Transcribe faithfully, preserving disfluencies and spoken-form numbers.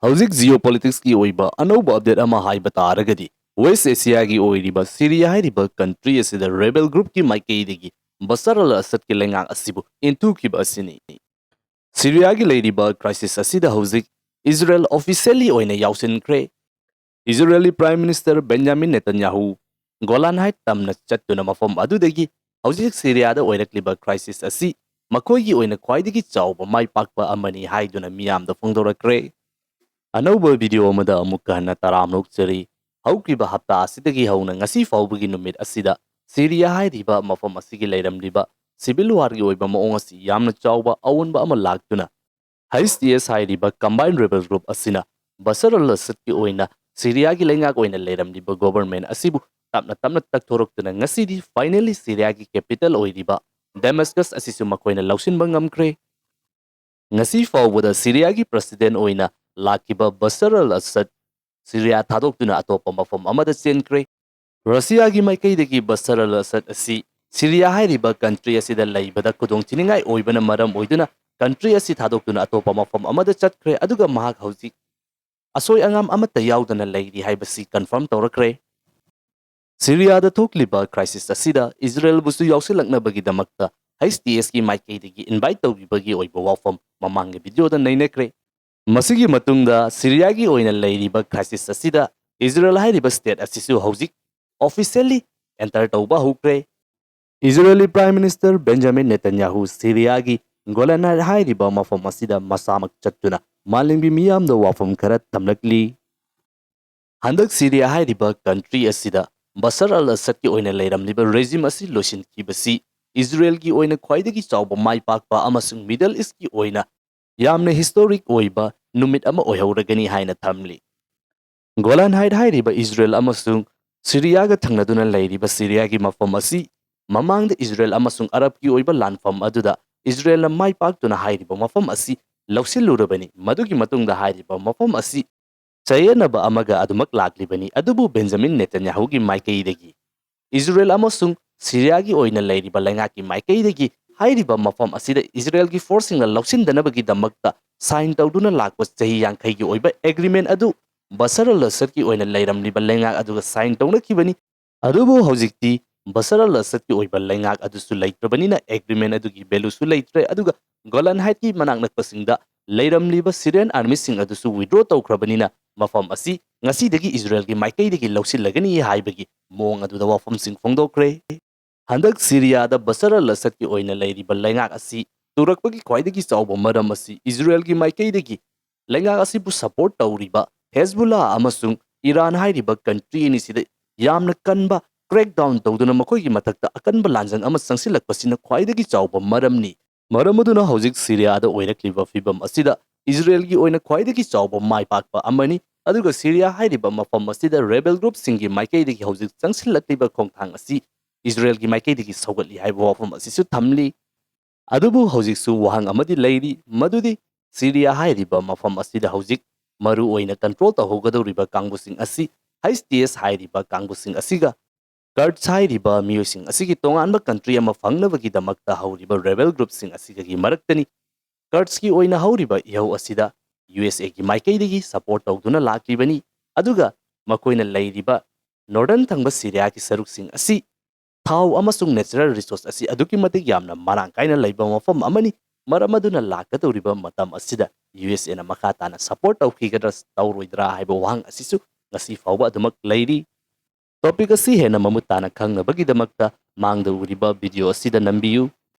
ꯍꯧꯖꯤꯛ geopolitics ꯀꯤ ꯑꯣꯏꯕ ꯑꯅꯧꯕ update ꯑꯃ ꯍꯥꯏꯕ ꯇꯥꯔꯒꯗꯤ, West Asia ꯒꯤ ꯑꯣꯏꯔꯤꯕ ꯁꯤꯔꯤꯌꯥ ꯍꯥꯏꯔꯤꯕ country ꯑꯁꯤꯗ rebel group ꯀꯤ ꯃꯥꯏꯀꯩꯗꯒꯤ ꯕꯁꯔ ꯑꯜ ꯑꯁꯗ ꯀꯤ ꯂꯩꯉꯥꯛ ꯑꯁꯤꯕꯨ ꯏꯟꯊꯨꯈꯤꯕ ꯑꯁꯤꯅꯤ꯫ ꯁꯤꯔꯤꯌꯥꯒꯤ ꯂꯩꯔꯤꯕ crisis ꯑꯁꯤꯗ ꯍꯧꯖꯤꯛ ꯏꯖꯔꯦꯜ officially ꯑꯣꯏꯅ ꯌꯥꯎꯁꯤꯟꯈ꯭ꯔꯦ꯫ ꯏꯖꯔꯦꯜꯒꯤ Prime Minister Benjamin Netanyahu Golan ꯍꯥꯏꯠ ꯇꯝꯅ ꯆꯠꯇꯨꯅ ꯃꯐꯝ ꯑꯗꯨꯗꯒꯤ ꯍꯧꯖꯤꯛ ꯁꯤꯔꯤꯌꯥꯗ ꯑꯣꯏꯔꯛꯂꯤꯕ crisis ꯑꯁꯤ ꯃꯈꯣꯏꯒꯤ ꯑꯣꯏꯅ ꯈ꯭ꯋꯥꯏꯗꯒꯤ ꯆꯥꯎꯕ ꯃꯥꯏ ꯄꯥꯛꯄ ꯑꯃꯅꯤ ꯍꯥꯏꯗꯨꯅ ꯃꯤꯌꯥꯝꯗ ꯐꯣꯡꯗꯣꯔꯛꯈ꯭ꯔꯦ꯫ ꯑꯅꯧꯕ video ꯑꯃꯗ ꯑꯃꯨꯛꯀ ꯍꯟꯅ ꯇꯔꯥꯝꯅ ꯑꯣꯛꯆꯔꯤ꯫ ꯍꯧꯈꯤꯕ ꯍꯞꯇꯥ ꯑꯁꯤꯗꯒꯤ ꯍꯧꯅ ꯉꯁꯤ ꯐꯥꯎꯕꯒꯤ ꯅꯨꯃꯤꯠ ꯑꯁꯤꯗ ꯁꯤꯔꯤꯌꯥ ꯍꯥꯏꯔꯤꯕ ꯃꯐꯝ ꯑꯁꯤꯒꯤ ꯂꯩꯔꯝꯂꯤꯕ civil war ꯒꯤ ꯑꯣꯏꯕ ꯃꯑꯣꯡ ꯑꯁꯤ ꯌꯥꯝꯅ ꯆꯥꯎꯕ ꯑꯑꯣꯟꯕ ꯑꯃ ꯂꯥꯛꯇꯨꯅ, H T S ꯍꯥꯏꯔꯤꯕ combined rebel group ꯑꯁꯤꯅ ꯕꯁꯔ ꯑꯜ ꯑꯁꯗꯀꯤ ꯑꯣꯏꯅ ꯁꯤꯔꯤꯌꯥꯒꯤ ꯂꯩꯉꯥꯛ ꯑꯣꯏꯅ ꯂꯩꯔꯝꯂꯤꯕ government ꯑꯁꯤꯕꯨ ꯇꯞꯅ ꯇꯞꯅ ꯇꯛꯊꯣꯔꯛꯇꯨꯅ ꯉꯁꯤꯗꯤ finally ꯁꯤꯔꯤꯌꯥꯒꯤ capital ꯑꯣꯏꯔꯤꯕ ꯗꯦꯃꯁꯀꯁ ꯑꯁꯤꯁꯨ ꯃꯈꯣꯏꯅ ꯂꯧꯁꯤꯟꯕ ꯉꯝꯈ꯭ꯔꯦ꯫ ꯉꯁꯤ ꯐꯥꯎꯕꯗ ꯁꯤꯔꯤꯌꯥꯒꯤ president ꯑꯣꯏꯅ ꯂꯥꯛꯈꯤꯕ ꯕꯁꯔ ꯑꯜ ꯑꯁꯗ ꯁꯤꯔꯤꯌꯥ ꯊꯥꯗꯣꯛꯇꯨꯅ ꯑꯇꯣꯞꯄ ꯃꯐꯝ ꯑꯃꯗ ꯆꯦꯟꯈ꯭ꯔꯦ꯫ ꯔꯁꯤꯌꯥꯒꯤ ꯃꯥꯏꯀꯩꯗꯒꯤ ꯕꯁꯔ ꯑꯜ ꯑꯁꯗ ꯑꯁꯤ ꯁꯤꯔꯤꯌꯥ ꯍꯥꯏꯔꯤꯕ country ꯑꯁꯤꯗ ꯂꯩꯕꯗ ꯈꯨꯗꯣꯡꯊꯤꯅꯤꯡꯉꯥꯏ ꯑꯣꯏꯕꯅ ꯃꯔꯝ ꯑꯣꯏꯗꯨꯅ country ꯑꯁꯤ ꯊꯥꯗꯣꯛꯇꯨꯅ ꯑꯇꯣꯞꯄ ꯃꯐꯝ ꯑꯃꯗ ꯆꯠꯈ꯭ꯔꯦ, ꯑꯗꯨꯒ ꯃꯍꯥꯛ ꯍꯧꯖꯤꯛ ꯑꯁꯣꯏ ꯑꯉꯥꯝ ꯑꯃꯠꯇ ꯌꯥꯎꯗꯅ ꯂꯩꯔꯤ ꯍꯥꯏꯕꯁꯤ confirm ꯇꯧꯔꯛꯈ꯭ꯔꯦ꯫ ꯁꯤꯔꯤꯌꯥꯗ ꯊꯣꯛꯂꯤꯕ crisis ꯑꯁꯤꯗ ꯏꯖꯔꯦꯜꯕꯨꯁꯨ ꯌꯥꯎꯁꯤꯜꯂꯛꯅꯕꯒꯤꯗꯃꯛꯇ H T S ꯀꯤ ꯃꯥꯏꯀꯩꯗꯒꯤ invite ꯇꯧꯕꯤꯕꯒꯤ ꯑꯣꯏꯕ ꯋꯥꯐꯝ ꯃꯃꯥꯡꯒꯤ video ꯗ ꯅꯩꯅꯈ꯭ꯔꯦ꯫ ꯃꯁꯤꯒꯤ ꯃꯇꯨꯡꯗ ꯁꯤꯔꯤꯌꯥꯒꯤ ꯑꯣꯏꯅ ꯂꯩꯔꯤꯕ crisis ꯑꯁꯤꯗ ꯏꯖꯔꯦꯜ ꯍꯥꯏꯔꯤꯕ state ꯑꯁꯤꯁꯨ ꯍꯧꯖꯤꯛ officially enter ꯇꯧꯕ ꯍꯧꯈ꯭ꯔꯦ꯫ ꯏꯖꯔꯦꯜꯒꯤ Prime Minister Benjamin Netanyahu ꯁꯤꯔꯤꯌꯥꯒꯤ Golan ꯍꯥꯏꯠ ꯍꯥꯏꯔꯤꯕ ꯃꯐꯝ ꯑꯁꯤꯗ ꯃꯁꯥꯃꯛ ꯆꯠꯇꯨꯅ ꯃꯥꯂꯦꯝꯒꯤ ꯃꯤꯌꯥꯝꯗ ꯋꯥꯐꯝ ꯈꯔ ꯊꯝꯂꯛꯂꯤ꯫ ꯍꯟꯗꯛ ꯁꯤꯔꯤꯌꯥ ꯍꯥꯏꯔꯤꯕ country ꯑꯁꯤꯗ ꯕꯁꯔ ꯑꯜ ꯑꯁꯗꯀꯤ ꯑꯣꯏꯅ ꯂꯩꯔꯝꯂꯤꯕ regime ꯑꯁꯤ ꯂꯣꯏꯁꯤꯟꯈꯤꯕꯁꯤ ꯏꯖꯔꯦꯜꯒꯤ ꯑꯣꯏꯅ ꯈ꯭ꯋꯥꯏꯗꯒꯤ ꯆꯥꯎꯕ ꯃꯥꯏ ꯄꯥꯛꯄ ꯑꯃꯁꯨꯡ Middle East ꯀꯤ ꯑꯣꯏꯅ ꯌꯥꯝꯅ historic ꯑꯣꯏꯕ ꯅꯨꯃꯤꯠ ꯑꯃ ꯑꯣꯏꯍꯧꯔꯒꯅꯤ ꯍꯥꯏꯅ ꯊꯝꯂꯤ꯫ ꯒꯣꯂꯥꯟ ꯍꯥꯏꯠ ꯍꯥꯏꯔꯤꯕ ꯏꯖꯔꯦꯜ ꯑꯃꯁꯨꯡ ꯁꯤꯔꯤꯌꯥꯒ ꯊꯪꯅꯗꯨꯅ ꯂꯩꯔꯤꯕ ꯁꯤꯔꯤꯌꯥꯒꯤ ꯃꯐꯝ ꯑꯁꯤ ꯃꯃꯥꯡꯗ ꯏꯖꯔꯦꯜ ꯑꯃꯁꯨꯡ ꯑꯔꯕꯀꯤ ꯑꯣꯏꯕ ꯂꯥꯟꯐꯝ ꯑꯗꯨꯗ ꯏꯖꯔꯦꯜꯅ ꯃꯥꯏ ꯄꯥꯛꯇꯨꯅ ꯍꯥꯏꯔꯤꯕ ꯃꯐꯝ ꯑꯁꯤ ꯂꯧꯁꯤꯜꯂꯨꯔꯕꯅꯤ꯫ ꯃꯗꯨꯒꯤ ꯃꯇꯨꯡꯗ ꯍꯥꯏꯔꯤꯕ ꯃꯐꯝ ꯑꯁꯤ ꯆꯌꯦꯠꯅꯕ ꯑꯃꯒ ꯑꯗꯨꯃꯛ ꯂꯥꯛꯂꯤꯕꯅꯤ꯫ ꯑꯗꯨꯕꯨ ꯕꯦꯟꯖꯥꯃꯤꯟ ꯅꯦꯇꯟꯌꯥꯍꯨꯒꯤ ꯃꯥꯏꯀꯩꯗꯒꯤ ꯏꯖꯔꯦꯜ ꯑꯃꯁꯨꯡ ꯁꯤꯔꯤꯌꯥꯒꯤ ꯑꯣꯏꯅ ꯂꯩꯔꯤꯕ ꯂꯩꯉꯥꯛꯀꯤ ꯃꯥꯏꯀꯩꯗꯒꯤ ꯍꯥꯏꯔꯤꯕ ꯃꯐꯝ ꯑꯁꯤꯗ ꯏꯖꯔꯦꯜꯒꯤ ꯐꯣꯔꯁꯁꯤꯡꯅ ꯂꯧꯁꯤꯟꯗꯅꯕꯒꯤꯗꯃꯛꯇ ꯁꯥꯏꯟ ꯇꯧꯗꯨꯅ ꯂꯥꯛꯄ ꯆꯍꯤ ꯌꯥꯡꯈꯩꯒꯤ ꯑꯣꯏꯕ ꯑꯦꯒ꯭ꯔꯤꯃꯦꯟ ꯑꯗꯨ ꯕꯁꯔ ꯑꯜ ꯑꯁꯗꯀꯤ ꯑꯣꯏꯅ ꯂꯩꯔꯝꯂꯤꯕ ꯂꯩꯉꯥꯛ ꯑꯗꯨꯒ ꯁꯥꯏꯟ ꯇꯧꯅꯈꯤꯕꯅꯤ꯫ ꯑꯗꯨꯕꯨ ꯍꯧꯖꯤꯛꯇꯤ ꯕꯁꯔ ꯑꯜ ꯑꯁꯗꯀꯤ ꯑꯣꯏꯕ ꯂꯩꯉꯥꯛ ꯑꯗꯨꯁꯨ ꯂꯩꯇ꯭ꯔꯕꯅꯤꯅ ꯑꯦꯒ꯭ꯔꯤꯃꯦꯟ ꯑꯗꯨꯒꯤ ꯚꯦꯂꯨꯁꯨ ꯂꯩꯇ꯭ꯔꯦ, ꯑꯗꯨꯒ ꯒꯣꯂꯥꯟ ꯍꯥꯏꯠꯀꯤ ꯃꯅꯥꯛ ꯅꯛꯄꯁꯤꯡꯗ ꯂꯩꯔꯝꯂꯤꯕ ꯁꯤꯔꯤꯌꯟ ꯑꯥꯔꯃꯤꯁꯤꯡ ꯑꯗꯨꯁꯨ ꯋꯤꯗ꯭ꯔꯣ ꯇꯧꯈ꯭ꯔꯕꯅꯤꯅ ꯃꯐꯝ ꯑꯁꯤ ꯉꯁꯤꯗꯒꯤ ꯏꯖꯔꯦꯜꯒꯤ ꯃꯥꯏꯀꯩꯗꯒꯤ ꯂꯧꯁꯤꯜꯂꯒꯅꯤ ꯍꯥꯏꯕꯒꯤ ꯃꯑꯣꯡ ꯑꯗꯨꯗ ꯋꯥꯐꯝꯁꯤꯡ ꯐꯣꯡꯗꯣꯛꯈ꯭ꯔꯦ꯫ ꯍꯟꯗꯛ ꯁꯤꯔꯤꯌꯥꯗ ꯕꯁꯔ ꯑꯜ ꯑꯁꯗꯀꯤ ꯑꯣꯏꯅ ꯂꯩꯔꯤꯕ ꯂꯩꯉꯥꯛ ꯑꯁꯤ ꯇꯨꯔꯛꯄꯒꯤ ꯈ꯭ꯋꯥꯏꯗꯒꯤ ꯆꯥꯎꯕ ꯃꯔꯝ ꯑꯁꯤ ꯏꯖꯔꯦꯜꯒꯤ ꯃꯥꯏꯀꯩꯗꯒꯤ ꯂꯩꯉꯥꯛ ꯑꯁꯤꯕꯨ ꯁꯄꯣꯔꯠ ꯇꯧꯔꯤꯕ ꯍꯦꯖꯕꯨꯜꯂꯥ ꯑꯃꯁꯨꯡ ꯏꯔꯥꯟ ꯍꯥꯏꯔꯤꯕ ꯀꯟꯇ꯭ꯔꯤ ꯑꯅꯤꯁꯤꯗ ꯌꯥꯝꯅ ꯀꯟꯕ ꯀ꯭ꯔꯦꯛ ꯗꯥꯎꯟ ꯇꯧꯗꯨꯅ ꯃꯈꯣꯏꯒꯤ ꯃꯊꯛꯇ ꯑꯀꯟꯕ ꯂꯥꯟꯖꯪ ꯑꯃ ꯆꯪꯁꯤꯜꯂꯛꯄꯁꯤꯅ ꯈ꯭ꯋꯥꯏꯗꯒꯤ ꯆꯥꯎꯕ ꯃꯔꯝꯅꯤ꯫ ꯃꯔꯝ ꯑꯗꯨꯅ ꯍꯧꯖꯤꯛ ꯁꯤꯔꯤꯌꯥꯗ ꯑꯣꯏꯔꯛꯂꯤꯕ ꯐꯤꯕꯝ ꯑꯁꯤꯗ ꯏꯖꯔꯦꯜꯒꯤ ꯑꯣꯏꯅ ꯈ꯭ꯋꯥꯏꯗꯒꯤ ꯆꯥꯎꯕ ꯃꯥꯏ ꯄꯥꯛꯄ ꯑꯃꯅꯤ꯫ ꯑꯗꯨꯒ ꯁꯤꯔꯤꯌꯥ ꯍꯥꯏꯔꯤꯕ ꯃꯐꯝ ꯑꯁꯤꯗ ꯔꯦꯕꯦꯜ ꯒ꯭ꯔꯨꯞꯁꯤꯡꯒꯤ ꯃꯥꯏꯀꯩꯗꯒꯤ ꯍꯧꯖꯤꯛ ꯆꯪꯁꯤꯜꯂꯛꯂꯤꯕ ꯈꯣꯡꯊꯥꯡ ꯑꯁꯤ ꯏꯖꯔꯦꯜꯒꯤ ꯃꯥꯏꯀꯩꯗꯒꯤ ꯁꯧꯒꯠꯂꯤ ꯍꯥꯏꯕ ꯋꯥꯐꯝ ꯑꯁꯤꯁꯨ ꯊꯝꯂꯤ꯫ ꯑꯗꯨꯕꯨ ꯍꯧꯖꯤꯛꯁꯨ ꯋꯥꯍꯪ ꯑꯃꯗꯤ ꯂꯩꯔꯤ, ꯃꯗꯨꯗꯤ ꯁꯤꯔꯤꯌꯥ ꯍꯥꯏꯔꯤꯕ ꯃꯐꯝ ꯑꯁꯤꯗ ꯍꯧꯖꯤꯛ ꯃꯔꯨ ꯑꯣꯏꯅ ꯀꯟꯇ꯭ꯔꯣꯜ ꯇꯧꯍꯧꯒꯗꯧꯔꯤꯕ ꯀꯥꯡꯕꯨꯁꯤꯡ ꯑꯁꯤ, ꯍꯩꯆ ꯇꯤ ꯑꯦꯁ ꯍꯥꯏꯔꯤꯕ ꯀꯥꯡꯕꯨꯁꯤꯡ ꯑꯁꯤꯒ ꯀꯔꯗꯁ ꯍꯥꯏꯔꯤꯕ ꯃꯤꯑꯣꯏꯁꯤꯡ ꯑꯁꯤꯒꯤ ꯇꯣꯉꯥꯟꯕ ꯀꯟꯇ꯭ꯔꯤ ꯑꯃ ꯐꯪꯅꯕꯒꯤꯗꯃꯛꯇ ꯍꯧꯔꯤꯕ ꯔꯦꯕꯦꯜ ꯒ꯭ꯔꯨꯞꯁꯤꯡ ꯑꯁꯤꯒꯒꯤ ꯃꯔꯛꯇꯅꯤ꯫ ꯀꯔꯗꯁꯀꯤ ꯑꯣꯏꯅ ꯍꯧꯔꯤꯕ ꯏꯍꯧ ꯑꯁꯤꯗ ꯌꯨ ꯑꯦꯁ ꯑꯦꯒꯤ ꯃꯥꯏꯀꯩꯗꯒꯤ ꯁꯄꯣꯔꯠ ꯇꯧꯗꯨꯅ ꯂꯥꯛꯂꯤꯕꯅꯤ꯫ ꯑꯗꯨꯒ ꯃꯈꯣꯏꯅ ꯂꯩꯔꯤꯕ ꯅꯣꯔꯗꯔꯟ ꯊꯪꯕ ꯁꯤꯔꯤꯌꯥꯒꯤ ꯁꯔꯨꯛꯁꯤꯡ ꯑꯁꯤ ꯊꯥꯎ ꯑꯃꯁꯨꯡ ꯅꯦꯆꯔꯦꯜ ꯔꯤꯁꯣꯔꯁ ꯑꯁꯤ ꯑꯗꯨꯛꯀꯤ ꯃꯇꯤꯛ ꯌꯥꯝꯅ ꯃꯔꯥꯡ ꯀꯥꯏꯅ ꯂꯩꯕ ꯃꯐꯝ ꯑꯃꯅꯤ꯫ ꯃꯔꯝ ꯑꯗꯨꯅ ꯂꯥꯛꯀꯗꯧꯔꯤꯕ ꯃꯇꯝ ꯑꯁꯤꯗ ꯌꯨ ꯑꯦꯁ ꯑꯦꯅ ꯃꯈꯥ ꯇꯥꯅ ꯁꯄꯣꯔꯠ ꯇꯧꯈꯤꯒꯗ꯭ꯔꯥ ꯇꯧꯔꯣꯏꯗ꯭ꯔꯥ ꯍꯥꯏꯕ ꯋꯥꯍꯪ ꯑꯁꯤꯁꯨ ꯉꯁꯤ ꯐꯥꯎꯕ ꯑꯗꯨꯃꯛ ꯂꯩꯔꯤ꯫ ꯇꯣꯄꯤꯛ ꯑꯁꯤ ꯍꯦꯟꯅ ꯃꯃꯨꯠ ꯇꯥꯅ ꯈꯪꯅꯕꯒꯤꯗꯃꯛꯇ ꯃꯥꯡꯗ ꯎꯔꯤꯕ ꯚꯤꯗꯤꯑꯣ ꯑꯁꯤꯗ ꯅꯝꯕꯤꯌꯨ꯫